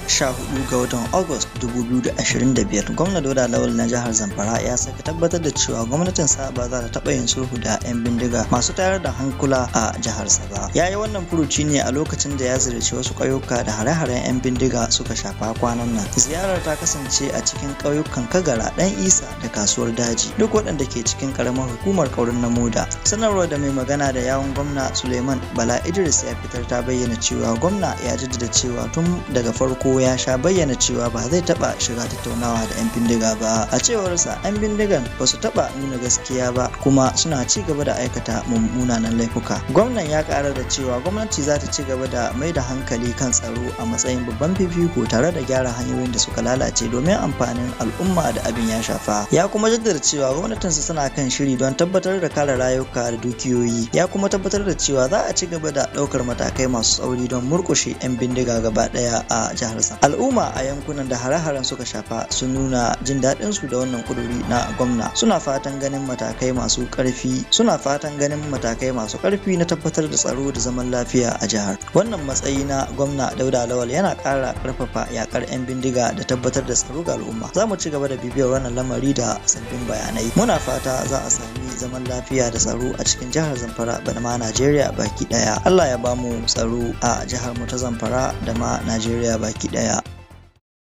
Jiya 14 ga watan Agus 2025, Gwamna Dauda Lawal na jihar Zamfara ya sake tabbatar da cewa gwamnatinsa ba za ta taɓa yin sulhu da 'yan bindiga masu tayar da hankula a jiharsa ba. Ya yi wannan furuci ne a lokacin da ya ziyarci wasu ƙauyuka da hare-haren 'yan bindiga suka shafa kwanan nan. Ziyarar ta kasance a cikin ƙauyukan Kagara, Ɗan Isa da Kasuwar Daji, duk waɗanda ke cikin ƙaramar hukumar Ƙauren Namoda. Sanarwar da mai magana da yawun gwamna Suleiman Bala Idris ya fitar ta bayyana cewa gwamna ya jaddada cewa tun daga farko ya sha bayyana cewa ba zai taɓa shiga tattaunawa da 'yan bindiga ba. A cewarsa, 'yan bindigan ba su taɓa nuna gaskiya ba kuma suna ci gaba da aikata mummunan laifuka. Gwamnan ya ƙara da cewa gwamnati za ta ci gaba da mai da hankali kan tsaro a matsayin babban fifiko, tare da gyara hanyoyin da suka lalace domin amfanin al'umma da abin ya shafa. Ya kuma jaddada cewa gwamnatinsa tana kan shiri don tabbatar da kare rayuka da dukiyoyi. Ya kuma tabbatar da cewa za a ci gaba da ɗaukar matakai masu tsauri don murƙushe 'yan bindiga gaba ɗaya a jihar. Al'umma a yankunan da hare-haren suka shafa sun nuna jin daɗin su da wannan kuduri na gwamna. Suna fatan ganin matakai masu ƙarfi na tabbatar da tsaro da zaman lafiya a jihar. Wannan matsayi na gwamna Dauda Lawal yana ƙara ƙarfafa yakar 'yan bindiga da tabbatar da tsaro ga al'umma. Za mu ci gaba da bibiyar wannan lamari da sabbin bayanai. Muna fata za a sami zaman lafiya da tsaro a cikin jihar Zamfara da ma Najeriya baki ɗaya. Allah ya bamu tsaro a jihar mu ta Zamfara da ma Najeriya baki ɗaya.